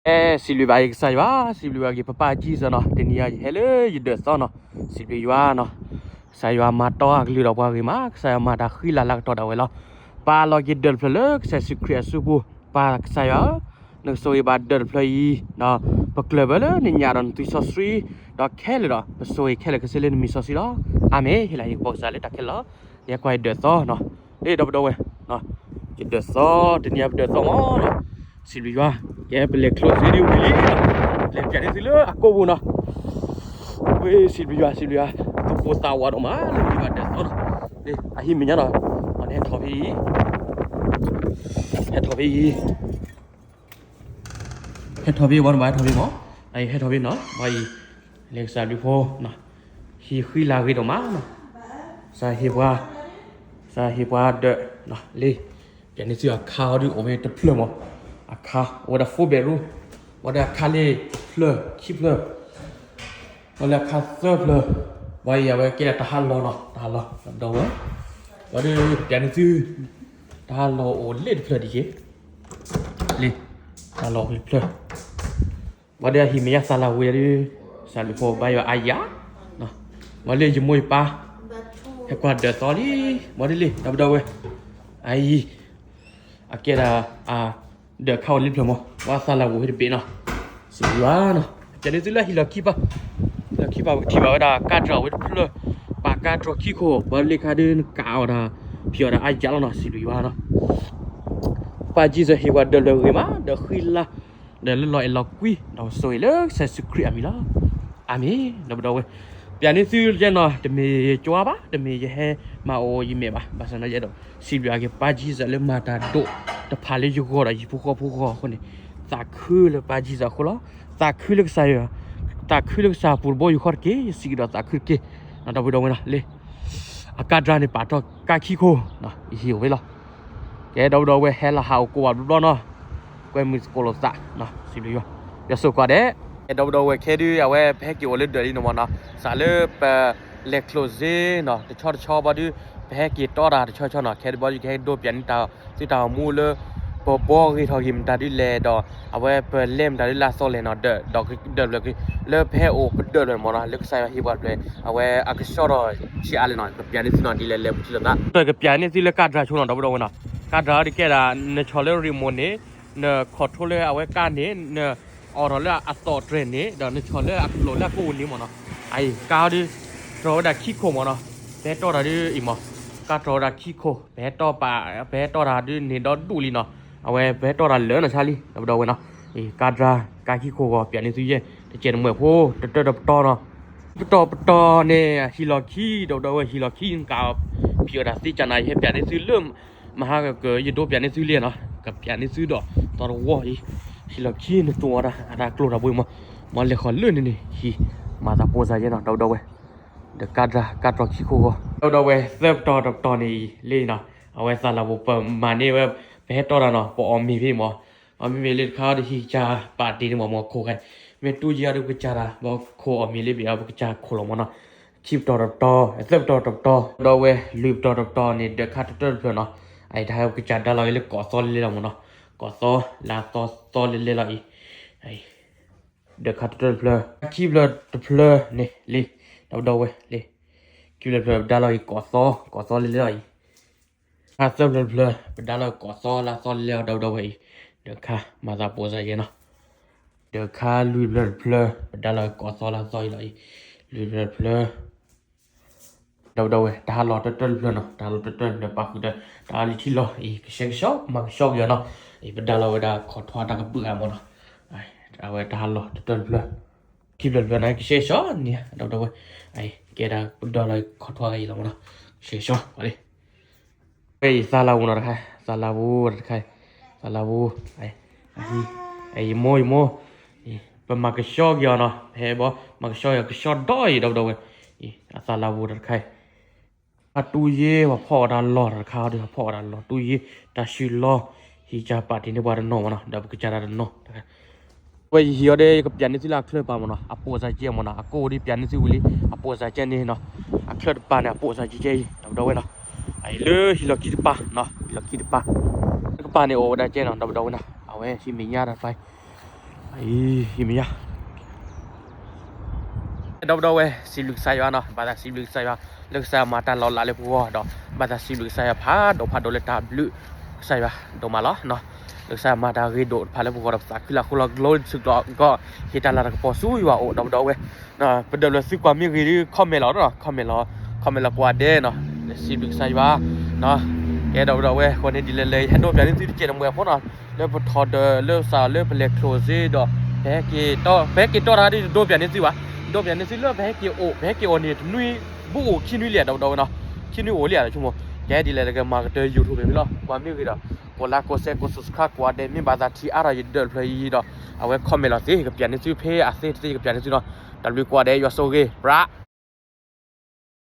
အဲ စံးဘျုးဘၣ်ယကစၢ်ယွၤ, စံးဘျုးဘၣ်က့ၤပပၢ်ကံၢ်စၢ်နီၤ, တနံၤအံၤယဟဲလၢယဒၢးသီနီၤ, စံးဘျုးယွၤနီၤ, ကစၢ်ယွၤမၤတီအကလုၢ်ဒီးပှၤဂ့ၤမး, ကစၢ်ယွၤမၤတၢ်ဃံလၤလၢကတီၢ်ဒၣ်ဝဲလီၤ. ပာ်လီၤက့ၤဒၢးတဖျၢၣ်လၢကစၢ်ယ့ၣ်ၡူးခရံာ်အစုပူၤ, ပၢ်ကစၢ်ယွၤဧၢ, နကဆိၣ်ဂ့ၤဘၣ်ဒၢးတဖျၢၣ်အံၤ, ဒီးပကျၢၢ်ဘၢလၢနညၣ်ဒီးနသွံၣ်စီဆှံ, ဒီးခဲလၢာ်ဒီး ပဆိၣ်ဂ့ၤခဲလၢာ်ခဲဆ့လၢနမံၤစီဆှံလီၤ. အၤမ့ၣ်, ဟ့ၣ်လၤဟ့ၣ်ကပီၤကစၢ်လၢတၢ်ခဲလၢာ်လီၤ. ယဲကွၢ်ယဒၢးသီနီၤ, လၢဒီပုၢ်ဒီဝဲၢ် ယဒၢးသီ, တနံၤအံၤပဒၢးသီမးနီၤ, စံးဘျုးယွၤ, ကဲပလဲၤကျိၣ်စ့ဒ်ဝံၤလံ, လဲၤပျးန့ၢ်သုလၢအကိာ်ပူၤနီၤ, ဝ့ၢ်စံးဘျုးယွၤ, စံးဘျုးယွၤ, သူၣ်ပိၢ်သးဝးဒိၣ်မးလၢယဒၢးသီနီၤ, အဟံၣ်မဲာ်ညါနီၤ, အန့ၣ်ဟဲထီၣ်ဖဲအံၤ, ဟဲထီၣ်ဖဲအံၤ ဟဲထီၣ်ဖဲဝဲတဘၣ် ဟဲထီၣ်ဖဲမး, အအံၤဟဲထီၣ်ဖဲနီၤ, ဝဲအံၤ လဲၤကစၢ်ဘျုးဖိ, ဟံၣ်ဃံလၤဂ့ၤဒိၣ်မးနီၤ, ကစၢ်ဟ့ၣ်ပှၤ, ကစၢ်ဟ့ၣ်ပှၤဒၢး, လၢ ပျးန့ၢ်သုအခါအီၤဒုးအိၣ်ဝဲတဖျၢၣ်မး, အခါအိၣ်ဝဲဒၣ် four bedroom, ဝဲဒၣ်အခါလၢတဖျၢၣ်ခံဖျၢၣ် ဝဲလၢအခါသၢဖျၢၣ်, ဝဲအံၤအဝဲကဲဒၣ်တၢ်ဟးလီၤနီၤ, တၢ်ဟးလီၤ, ဒီပုၢ်ဒီဝဲၢ်, ဝဲဒၣ်ပျးန့ၢ်သု တၢ်ဟးလီၤအိၣ်လၢတဖျၢၣ်ဒ်က့ၤ, လၢ တၢ်လီၤအိၣ်တဖျၢၣ်, ဝဲဒၣ်အဟံၣ်မဲာ်ညါသးလၢဝံၤဒုး, ကစၢ်ဘျုးဖိဘါယွၤအါယၤ, ဝဲလၢယမိၢ်ယပၢ် ဟဲကွၢ်ဒၢးသီလံ, ဝဲဒၣ်လံ ဒီပုၢ်ဒီဝဲၢ်, အအံၤ အကဲဒၣ် ဒၢးခါအိၣ်လၢတဖျၢၣ်မး, ဝဲသးလၢဝံၤဟဲတဘ့ၣ်နီၤ, စံးဘျုးယွၤနီၤ, ပျးန့ၢ်သုလၢဟံၣ်လီၢ်ခံပၤ, ဟံၣ်လီၢ်ခံပၤ ပကထံၣ်ဘၣ်ဝဲဒၣ်ကါတြၢ်အိၣ်ဝဲတဖျၢၣ်, ပာ်ကါတြၢ်ခံခိၣ်, ဝဲလၢခါဒုးနကးအီၤဒၣ်, ဖံးအီၤဒၣ်အါယၤလီၤနီၤ, စံးဘျုးယွၤနီၤ, ပၢ်ကံၢ်စၢ်ဟ့ၣ်ပှၤဒၢးလၢဂ့ၤမး, ဒၢးဃံလၤ, ဒီးလၢလီၤအဲၣ်လီၤကွံ, ဒီးဆိၣ်ဂ့ၤလၢကစၢ်ယ့ၣ်ၡူးခရံာ်အမံၤလီၤ. အၤမ့ၣ်, ဒီပုၢ်ဒီဝဲၢ်, ပျးန့ၢ်သုယဲနီၤ, တမ့ၢ်ယကွၢ်ဘၣ်, တမ့ၢ်ယဟဲမၤအီၣ်ယမဲာ်ဘၣ်, ဘၣ်ဆၣ်သနာ်က့ဒီး စံးဘျုးအက့ၤပၢ်ကံၢ်စၢ်လၢမၤတၢ်ဒိၣ်တဖၣ်လၢယဂီၢ်ဒီးယဟံၣ်ဖိဃီဖိအဂီၢ်အဃိန့ၣ်, သးခုလၢပၢ်ကံၢ်စၢ်အဃိလီၤ. သးခုလၢကစၢ်ယွၤ, သးခုလၢကစၢ်ပူၤတဘိယူၢ်ဃီတက့ၢ်, ယစံးကဒီးသးခုတက့ၢ်, ဒီပုၢ်ဒီဝဲၢ်နီၤ, လၢ အကါဒြါန့ၣ် ပာ်ထီၣ်ကါခံခိၣ်, ယဟံၣ်အိၣ်ဝဲလီၤ. ကဲ ဒီပုၢ်ဒီဝဲၢ် ဟဲလီၤဟးအိၣ်ကိးဘၣ်ဘျီဘျီနီၤ, ကွဲမုာ်သကိးလိာ်သး, စံးဘျုးယွၤ, ယွၤဆိၣ်ဂ့ၤကိးဂၤဒဲး. ကဲ ဒီပုၢ်ဒီဝဲၢ် ခဲဒုး အဝဲပဟဲက့ၤအိၣ်လၢဒၢးလံန့ၣ်မ့ၢ်နီၤ, စးလၢပလဲၤကျိၣ်စ့နီၤ, တဆီတဆီဘၣ်ဒုး ပဟဲက့ၤတီတၢ်တဆီဆီနီၤ, ခဲဒုးဘၣ်ဒုး ကဟဲဒိပျးန့ၢ်တၢ် သုတၢ်အိၣ်မူလၢ ပဘှီဂ့ၤထီၣ်ဂ့ၤမတၤဒုးလဲၣ်ဒီး အဝဲပလဲၤမတၤဒုးလၢအသီလဲၣ်နီၤ, ဒီးဒၢးဖျၢၣ် လၢပဟဲအိၣ်ပဒၢးဖျၢၣ်န့ၣ်မ့ၢ်နီၤ, လၢကစၢ်ယွၤဟ့ၣ်ပှၤတဖျၢၣ် အဝဲအကဆှီထီၣ်ဆံးအါလဲၣ်နီၤ, ကပျးန့ၢ်သုနီၤ, ဒ်လဲၣ်လဲၤပထံၣ်လိာ်သး, ဒီးကပျးန့ၢ်သုလၢကါဒြါဆိနီၤ, ဒီပုၢ်ဒီဝဲၢ်နီၤ, ကါဒြါအံၤဒုးကဲဒၣ် နဆီၣ်လၢ remote န့ၣ်, န control လၢအဝဲကါန့ၣ်, နအိးထီၣ်လၢအသီၣ်တြဲၤန့ၣ်, ဒီးနဆီၣ်လၢအကလိာ်လၢအကိၣ်ပူၤန့ၣ်မ့ၢ်နီၤ, အအံၤကါဒုး တြီဝဲဒၣ်ခံခိၣ်မ့ၢ်နီၤ, ပဟဲတီတၢ်ဒုးအံၤမ့ၢ်, ကါတြီဝဲဒၣ်ခံခိၣ်, ပဟဲတီပာ်, ပဟဲတီတၢ်ဒုးန့ၣ်ဒီဒူၣ်လံနီၤ, အဝဲပဟဲတီတၢ်လၢာ်နီၤဆါလံ ဒီပုၢ်ဒီဝဲၢ်နီၤ, ကါဒြါ ကါခံခိၣ်ဂီၤ ပျးန့ၢ်သုယဲၢ် တကဲးတမှဲၤဖိ တတၢၢ်တပတီၢ်နီၤ, ပတီၢ်ပတီၢ်န့ၣ် ဟံၣ်လီၢ်ခံ ဒီပုၢ်ဒီဝဲၢ် ဟံၣ်လီၢ်ခံ နကဖံးဝဲဒၣ်သ့ကၢ်နၤ ယဟဲပျးန့ၢ်သုလၢ မဟါက ယဒိပျးန့ၢ်သုလံနီၤ, ကပျးန့ၢ်သုဒီး သီတဝီအံၤ, ဟံၣ်လီၢ်ခံနတိၢ်အီၤတၢ် အတၢ်ကျိၤတၢ်ဘှံးမး, မ့ၢ်လဲၤဃီၤလၢန့ၣ်န့ၣ် ဟံၣ် မၤသးပိာ်စၢၤယဲနီၤ ဒီပုၢ်ဒီဝဲၢ်, ဒီးကါဒြါ ကါတြီခံခိၣ်ဂီၤ ဒီပုၢ်ဒီဝဲၢ် သၢပတီၢ်တပတီၢ်န့ၣ်အံၤလံနီၤ, အဝဲသးလၢပမၤန့ၢ်ဝဲ ပဟဲတီတၢ်နီၤ ပအီၣ်မ့ၤဖဲမး, အီၣ်မ့ၤမ့ၢ်လၢတခါဒီး ဟံၣ်ကစၢ်ပာ်တ့ၢ်န့ၣ်မး မ့ၢ်ခိၣ်ခါန့ၣ်, မ့ၢ်တူၢ်ယဲၢ်ဒီးပကစၢ်တၢ် ဘၣ်ခိၣ်အီၣ်မ့ၤလၢဘ့ၣ်အီၤ ပကစၢ်ခိၣ်လီၤမးနီၤ, ခံပတီၢ်တပတီၢ် သၢပတီၢ်တပတီၢ် ဒီပုၢ်ဒီဝဲၢ် လွံၢ်ပတီၢ်တပတီၢ်န့ၣ် ဒၢးခါတတၢၢ်တဖျၢၣ်နီၤ, အအံၤတၢ်ဟဲပကစၢ်ဒါလီၤဂ့ၤလၢကိးသီလဲလဲလီၤမးနီၤ, ကိးသီလၢသီသီလဲလဲလီၤအံၤ ဒၢးခါတတၢၢ်တဖျၢၣ် ခံဖျၢၣ်တဖျၢၣ်န့ၣ်လံ, ဒီပုၢ်ဒီဝဲၢ်လံ, ခံဖျၢၣ်တဖျၢၣ် ပဒါလီၤဂ့ၤကိးသီ ကိးသီလဲလဲလီၤအံၤ, ခါသၢဖျၢၣ်တဖျၢၣ် ပဒါလီၤဂ့ၤကိးသီလၢသီလဲလဲလီၤ ဒီပုၢ်ဒီဝဲၢ်အံၤ, ဒၢးခါ မၤသးပိာ်စၢၤယဲနီၤ, ဒၢးခါလွံၢ်ဖျၢၣ်တဖျၢၣ် ပဒါလီၤဂ့ၤကိးသီလၢသီအံၤလီၤအံၤ, လွံၢ်ဖျၢၣ်တဖျၢၣ် ဒီပုၢ်ဒီဝဲၢ် တၢ်ဟးလီၤတတၢၢ်တဖျၢၣ်နီၤ, တၢ်ဟးလီၤတတၢၢ်တဖျၢၣ် ပာ်ဃုာ်ဒီး တၢ်အီလံထံလီၤအံၤ ကဆှဲကဆှီ မၤကဆှီက့ၤအီၤနီၤ, အံၤ ပဒါလီၤဝဲဒၣ်ခိးထွါတၢ်ကပုာ်ဂၤမးနီၤ, အဝဲတၢ်ဟးလီၤတတၢၢ်တဖျၢၣ်, ခံဖျၢၣ်တဖျၢၣ်န့ၣ် ကဆှဲကဆှီန့ၣ် ဒီပုၢ်ဒီဝဲၢ်, အံၤ ကဲဒၣ်ပဒါလီၤခိးထွါဂၤအံၤလီၤမးနီၤ, ကဆှဲကဆှီ ပှၤလံ ဝဲအံၤ သးလၢပူၤနီၤတခါ, သးလၢပူၤတခါ, သးလၢပူၤ, အံၤ, ယမိၢ် ယမိၢ်, ပမၤကဆှီက့ၤအီၤနီၤ, ဟဲဘီ မၤကဆှီက့ၤအီၤ ကဆှီဒီအံၤ ဒီပုၢ်ဒီဝဲၢ်, အံၤ အသးလၢပူၤတခါ, အတူၢ်ယ့ၢ် ပှၤဖီၣ်အီၤတၢ်လီၢ်တခါဒီး ပှၤဖီၣ်အီၤတၢ်လီၢ် တူၢ်ယ့ၢ် တၢ်ဆူၣ်လီၤ, ဟံၣ်ကစၢ်ပာ်တ့ၢ်န့ၢ်ပှၤတနီၤမးနီၤ, ဒီးပကစၢ်တၢ်တနီၤတခါ ဝဲယဟံၣ်အီၤဒီး ယကပျးန့ၢ်သုလၢအချၢပၤမးနီၤ, အပိာ်စၢၤကဲမးနီၤ, အကိၣ်ဒ်ပျးန့ၢ်သုဝံၤလံ, အပိာ်စၢၤကဲန့ၣ်နီၤ, အချၢတပၤန့ၣ် အပိာ်စၢၤကဲကဲအံၤ ဒီပုၢ်ဒီဝဲၢ်နီၤ, အအံၤလၢဟံၣ်လီၢ်ခံတပၤနီၤ, ဟံၣ်လီၢ်ခံတပၤ, တကပၤန့ၣ်အိၣ်ဝဲဒၣ်ကဲနီၤ ဒီပုၢ်ဒီဝဲၢ်နီၤ, အဝဲဟံၣ်မဲာ်ညါတၢ်တပၤ, အံၤ မ့ၢ်ယါ ဒီပုၢ်ဒီဝဲၢ် စံးဘျုးကစၢ်ယွၤနီၤ, ဘၣ်သးစံးဘျုးကစၢ်ယွၤ လၢကစၢ်ယွၤမၤတၢ်လီၤလးလၢပဂီၢ်ဒီး ဘၣ်သးစံးဘျုးကစၢ်ယွၤဖးဒိၣ်ဖးဒိၣ်လၢတၢ်ဘျုးကစၢ်ယွၤဒိၣ်မးလီၤ. လၢကစၢ်ယွၤမၤတၢ်ဂ့ၤဒိၣ်တဖၣ်လၢပဂီၢ်ဒီး ပသးခုလၢ်ဃိလီၤ ကလိဆူကီး ဟ့ၣ်တၢ်လၤတၢ်ကပီၤဆူယွၤအိၣ် ဒီပုၢ်ဒီဝဲၢ် ပဒၢးလၢသုကွၢ်မ့ၢ်ဂ့ၤဒီး comment လီၤနီၤ, comment လီၤ, comment လီၤကိးဂၤဒဲးနီၤ, စံးဘျုးကစၢ်ယွၤ ကဲ ဒီပုၢ်ဒီဝဲၢ် အဃိန့ၣ်ဒ်လဲၣ်လဲၣ် ယဟဲဒိးပျးန့ၢ်သုတကဲးတမှဲၤဖိနီၤ, လၢပထီၣ်ဒၢးလၢစးလၢပလဲၤ close ဒီး ပဟဲက့ၤတီၢ် ပဟဲက့ၤတီၢ်တၢ်ဒ်ဒိးပျးန့ၢ်သုဘၣ်, ဒိးပျးန့ၢ်သုလၢပဟဲက့ၤအိၣ် ပဟဲက့ၤအိၣ်န့ၣ် တနွံ ဘူးအိၣ်ခံနွံလံ ဒီပုၢ်ဒီဝဲၢ်နီၤ, ခံနွံအိၣ်လံ ဆိကမိၣ်, ကဲဒ်လဲၣ်တကမၤကတၢၢ် YouTube မ့ၢ်လီၤ, ကွၢ်မ့ၢ်ဂ့ၤဒီး ကိး like ကိး share ကိး subscribe ကိးဂၤဒဲး မ့ၢ်ဘၣ်သးထံအါထီၣ်ယဒၢးတဖျၢၣ်အံၤဒီး အဝဲ comment လီၤသ့ ကပျးန့ၢ်သု ဖဲအသ့တသ့ ယကပျးန့ၢ်သုနီၤ, တၢ်ဘျုးကိးဂၤဒဲး ယွၤဆိၣ်ဂ့ၤ ပြး